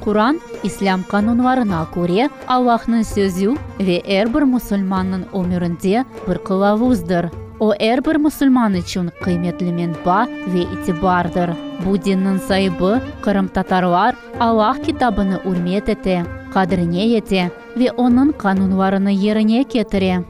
Quran, İslâm qanunlarına köre, Allahnıñ sözü ve er bir musulmannıñ ömürinde bir qılavuzdır. O, er bir musulman içün qıymetli menba ve itibardır. Bu dinniñ saibi, qırımtatarlar, Allah kitabını ürmet ete, qadrine yete ve onıñ qanunlarını yerine ketire.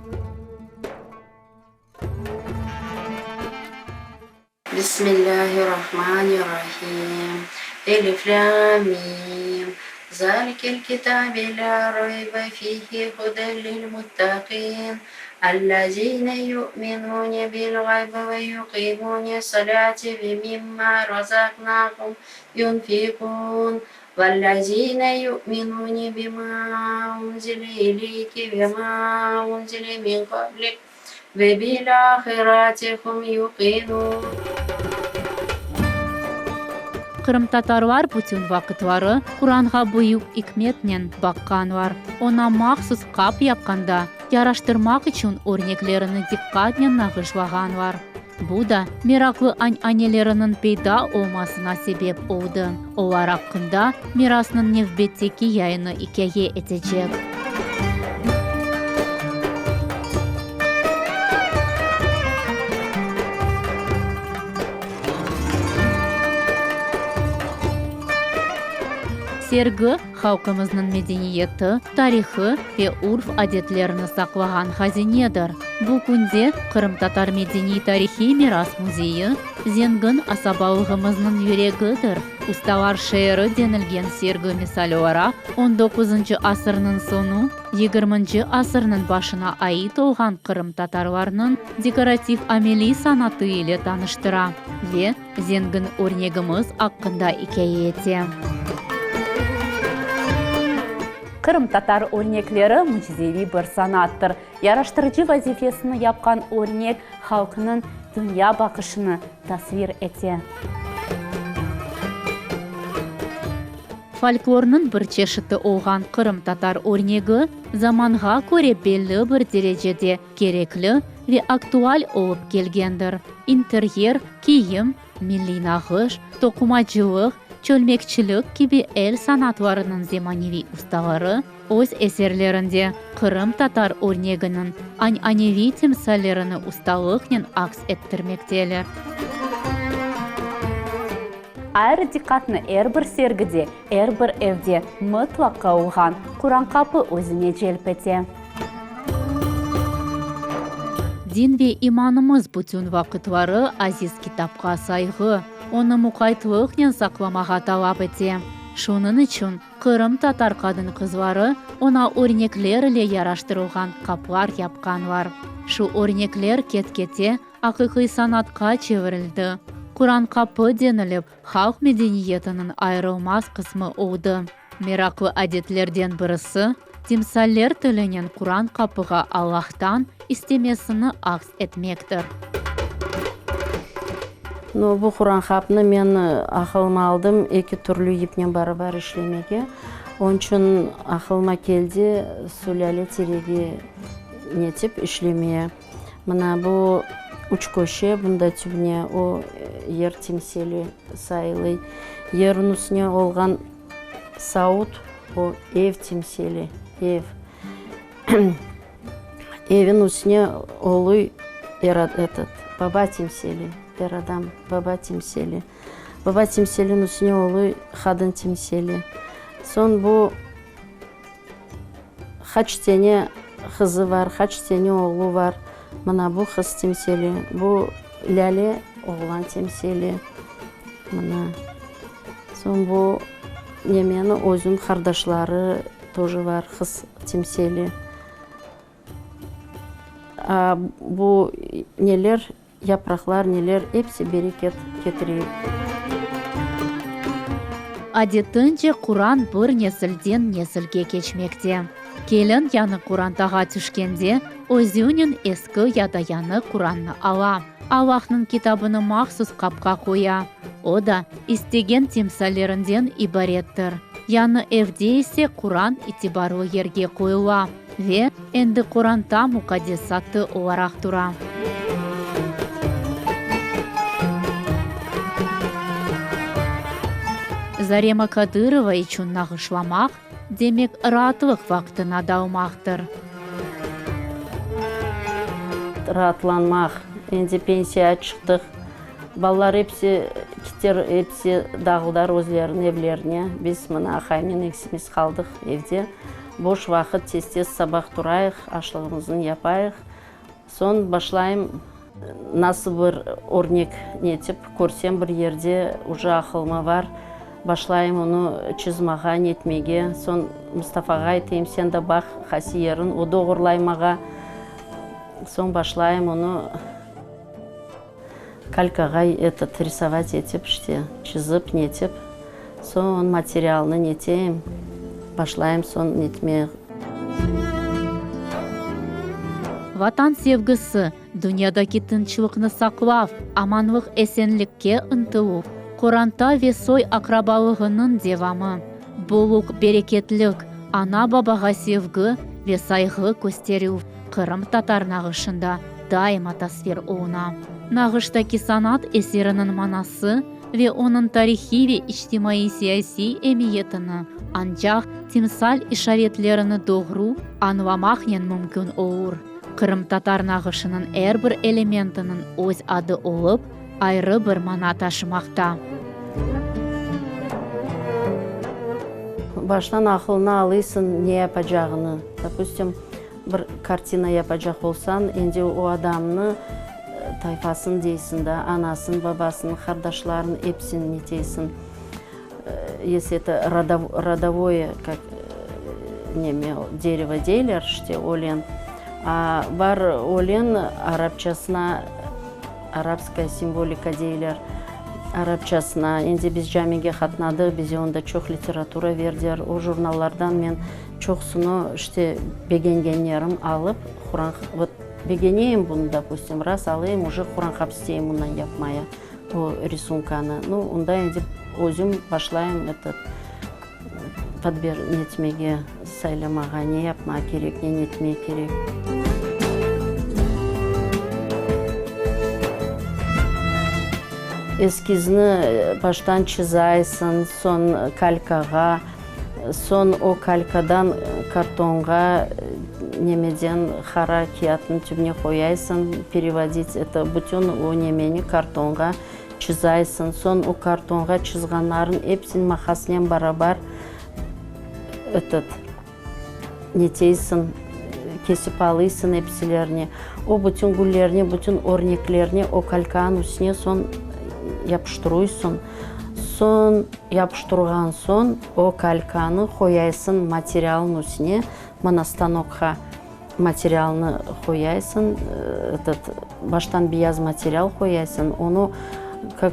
Bismillâhirrahmanirrahim. Elif, lâm, mim. Zâlikel kitâbe lâ raybe fîhî huden lil muttaqîn, allezîne yu'minûne bil gaybi ve yuqîmûne salâte ve mimmâ razaqnâhum yunfiqûn, vellezîne yu'minûne bimâ unzile ileyke ve mâ unzile min qablik, Ve bil ahirati hum yuqinun. Qırımtatarlar bütün vaqıtları Quranğa büyük ikmetnen baqqanlar. Oña mahsus qap yapqanda, yaraştırmaq içün örneklerini diqqatnen nağışlağanlar. Bu da meraqlı añaneleriniñ peyda olmasına sebep oldı. Olar aqqında Mirasnıñ nevbetteki yayını ikâye etecek. Sergi, halqımıznıñ medeniyeti, tarihı ve urf-adetlerini saqlağan hazinedir. Bu künde Qırımtatar medeniy-tarihiy miras müzeyi, zengin asabalığımıznıñ yüregidir. Ustalar şeeri denilgen sergi misal olaraq, on doquzıncı asırnıñ soñu, yigirminci asırnıñ başına ait olğan qırımtatarlarnıñ dekorativ-ameliy sanatı ile tanıştıra ve zengin örnegimiz aqqında ikâye ete. Qırımtatar örnekleri mücizeviy bir sanattır. Yaraştırıcı vazifesini yapqan örnek halqnıñ dünya baqışını tasvir ete. Folklornıñ bir çeşiti olğan qırımtatar örnegi zamanğa köre belli bir derecede kerekli ve aktual olıp kelgendir. İnteryer, kiyim, milliy nağış, toqumacılıq, çölmekçilik kibi el sanatlarınıñ zemaneviy ustaları öz eserlerinde qırımtatar örneginiñ añaneviy timsallerini ustalıqnen aks ettirmekteler. Ayrı diqqatnı er bir sergide, er bir evde mıtlaqa olğan Quran-qapı özüne celp ete. Din ve imanımız bütün vaqıtları aziz kitapqa sayğı, onı muqaytlıqnen saqlamağa talap ete. Şunıñ içün qırımtatar qadın-qızları oña örnekler ile yaraştırılğan qaplar yapqanlar. Şu örnekler ket-kete aqiqiy sanatqa çevirildi. Quran-qapı denilip, halq medeniyetiniñ ayırılmaz qısmı oldı. Meraqlı adetlerden birisi, timsaller tilinen Quran qapığa Allahtan istemesini aks etmektir. No, bu Quran-qapnı men aqılıma aldım eki türlü yipnen barabar işlemege. Onıñ içün aqılıma keldi sülâle teregi netip işlemeye. Mına bu üç köşe, bunda tübüne o yer timseli sayılay. Yerniñ üstüne olğan savut, o ev timseli, ev. Evin üstüne oluy er etot, baba timseli, er adam, baba timseli. Baba timseliniñ üstüne oluy qadın timseli. Soñ bu Qaç tene qızı var, qaç tene oğlu var. Mına bu qız timseli, bu lâle oğlan timseli. Mına. Soñ bu nemeni özüniñ qardaşları toje var, qız timseli. A, bu neler, yapraqlar neler, episi bereket ketire. Adetince Quran bir nesilden nesilge keçmekte. Kelin yañı qorantağa tüşkende, özünen eski ya da yañı Qurannı ala, Allahnıñ kitabını mahsus qapqa qoya, o da istegen timsallerinden ibarettir. Yañı evde ise Quran itibarlı yerge qoyula. Ve endi qoranta muqaddesatı olaraq tura. Zarema Kadırova içün nağışlamaq, demek raatlıq vaqtına dalmaqtır. Raatlanmaq. Endi pensiyağa çıqtıq. Balalar episi kiter, episi dağıldılar özleriniñ evlerine. Biz mına aqayımnen ekisimiz qaldıq evde. Boş vaqıt tez-tez sabah turayıq, aşlığımıznı yapayıq. Soñ başlayım, nasıl bir örnek netip körsem bir yerde, uje aqılıma var, başlayım onı çızmağa, netmege. Soñ Mustafağa aytayım, sen de baq qaysı yerin, o doğurlay mağa. Soñ başlayım onı kalkağa etot risovat etip, işte, çızıp, netip. Soñ materialnı neteyim, başlayım soñ netmege. Vatan sevgisi, dünyadaki tınçlıqnı saqlav, amanlıq-esenlikke ıntıluv, qoranta ve soy-aqrabalığınıñ devamı, bolluk-bereketlik, ana-babağa sevgi ve sayğı kösterüv qırımtatar nağışında daima tasvir oluna. Nağıştaki sanat eseriniñ manası ve onıñ tarihiy ve içtimaiy-siyasiy emiyetini ancaq timsal işaretlerini doğru añlamaqnen mümkün olur. Qırımtatar nağışınıñ er bir elementiniñ öz adı olıp, ayrı bir mana taşımaqta. Baştan aqılına alıysıñ ne yapacağını. Dopustim, bir kartina yapacaq olsañ, endi o adamnı tayfasını deysiñ da, anasını, babasını, qardaşlarını, episini neteysiñ. Esli eto rodovoye, kak, neme, derevo deyler, işte, ölen. A bar ölen, arapçasına arabskaya simvolika deyler, arapçasına. Endi biz camige qatnadıq, bize onda çoq literatura berdiler. O jurnallardan men çoqsını, işte, begengenlerim alıp, Quran, vot, begeneyim bunı, dopustim, raz alayım, uje Quran qap isteyim bundan yapmaya. O risunkanı, nu, onda endi özüm başlayım etot, podber netmege, saylamağa, ne yapmağa kerek, ne netmege kerek. Eskizni baştan çızaysıñ, soñ kalkağa, soñ o kalkadan kartonğa nemeden qara kâğıtnıñ tübüne qoyaysıñ, perevodit eto, bütün o nemeni kartonğa çızaysıñ, soñ o kartonğa çızğanlarıñ episini maqasnen barabar etot, neteysiñ, kesip alıysıñ episilerini. O bütün güllerni, bütün örneklerni o kalkanıñ üstüne soñ yapıştıruysıñ. Soñ yapıştırğan soñ o kalkanı qoyaysıñ materialnıñ üstüne, mına stanokqa materialnı qoyaysıñ, etot, baştan beyaz material qoyaysıñ, onı kak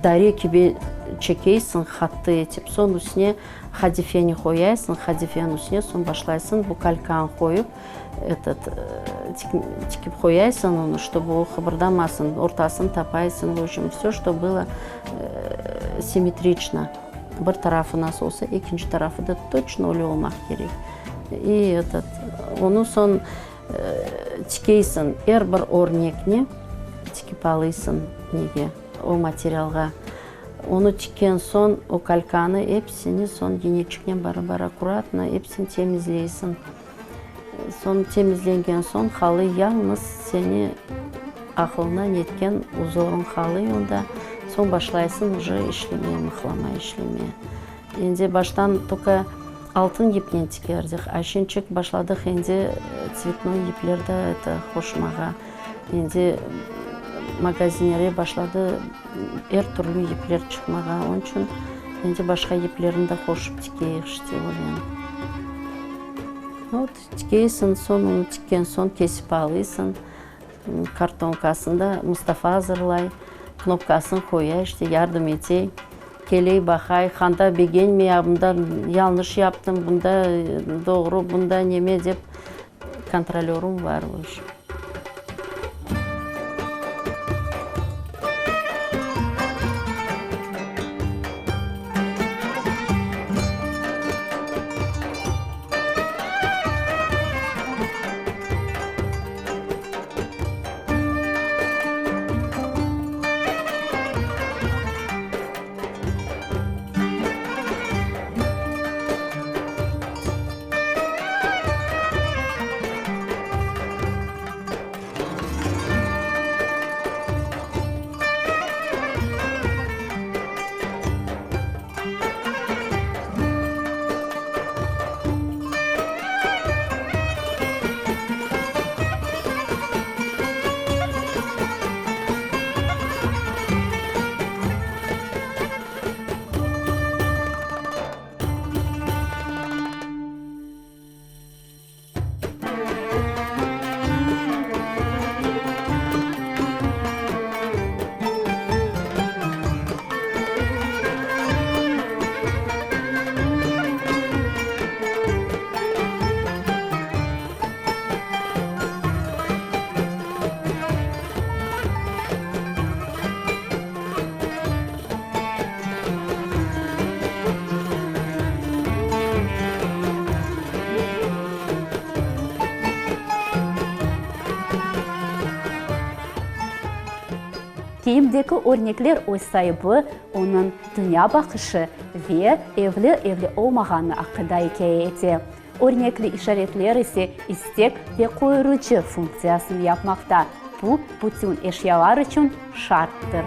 dare kibi çekeysiñ qattı etip, soñ üstüne qadifeni qoyaysıñ, qadifeniñ üstüne soñ başlaysıñ bu kalkanı qoyıp, Etot, tikip qoyaysıñ onı, ştobu o qıbırdamasın, ortasını tapaysıñ, v obşem, vsö, şto bylo simmetriçno. Bir tarafı nasıl olsa, ekinci tarafı da toçno öyle olmaq kerek. İ etot, onı soñ tikeysiñ, er bir örnekni tikip alıysıñ nege, o materialğa. Onı tikken soñ, o kalkanı episini soñ yineçiknen barabar akkuratno episini temizleysiñ. Soñ temizlengen soñ halı yalıñız seni aqılına netken uzorıñ qalıy onda, soñ başlaysıñ uje işlemeye, mıqlama işlemeye. Endi baştan toka altın yipnen tikerdik, a şinçik başladıq endi tsvetnoy yipler de eto qoşmağa. Endi magazinlere başladı er türlü yipler çıqmağa, onıñ içün endi başqa yiplerni de qoşıp tikeyik işte öyle. Vot, tikeysiñ, soñ onı tikken soñ kesip alıysıñ, kartonkasını da Mustafa azırlay, knopkasını qoya, işte yardım ete, keley, baqay, qanda begenmey, a bunda yañlış yaptım, bunda doğru, bunda neme dep, kontrolörüm bar, v obşem. Kiyimdeki örnekler öz saibi, onıñ dünya baqışı ve evli-evli olmağanı aqqında ikâye ete. Örnekli işaretler ise istek ve qoyurucı funktsiyasını yapmaqta, bu, bütün eşyalar içün şarttır.